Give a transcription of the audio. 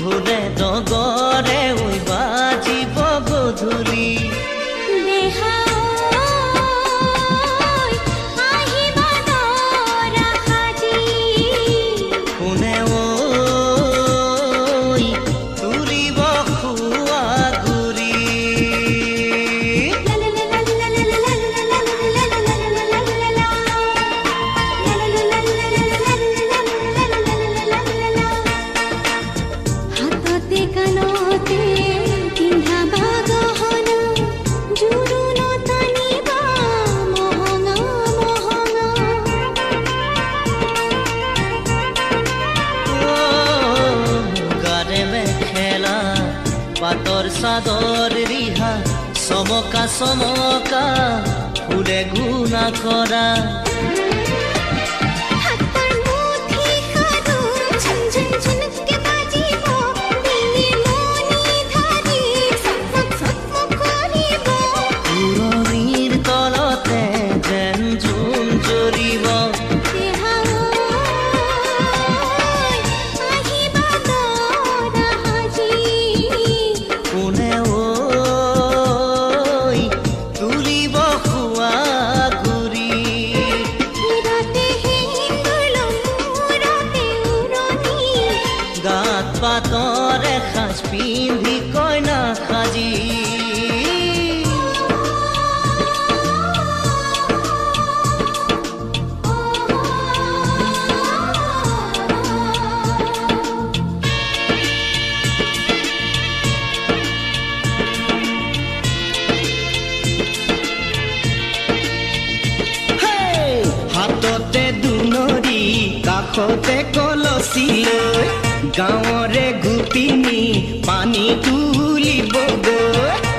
ঢোলে ডগৰে ঐ বাজিব গধূলি। দেহা ঐ আহিবা দৰা সাজি। কোনে ঐ তুলিব সুৱাগুৰি। হাততে কাণতে পিন্ধাবা গহনা, জোৰোণত আনিবা মহঙা মহঙা। অ মুগাৰে মেখেলা পাটৰ চাদৰ ৰিহা, চমকা চমকা ফুলে গুণা কৰা। হাতৰ মুঠি খাৰু ঝুন ঝুন ঝুনকে বাজিব, ডিঙিৰ মণি ধাৰি চকমক চকমক কৰিব। পুৰণিৰ তলতে যেন জোন জ্বলিব। দেহা ঐ আহিবা দৰা সাজি। কোনে ঐ তুলিব সুৱাগুৰি। শিৰতে সেন্দুৰ ল'ম মূৰতে উৰণি। গাত পাটৰে সাজ পিন্ধি কইনা সাজি। হেই! হাততে দুনৰি কাষতে কলচী লৈ গাঁৱৰে গোপিনী পানী তুলিব গৈ।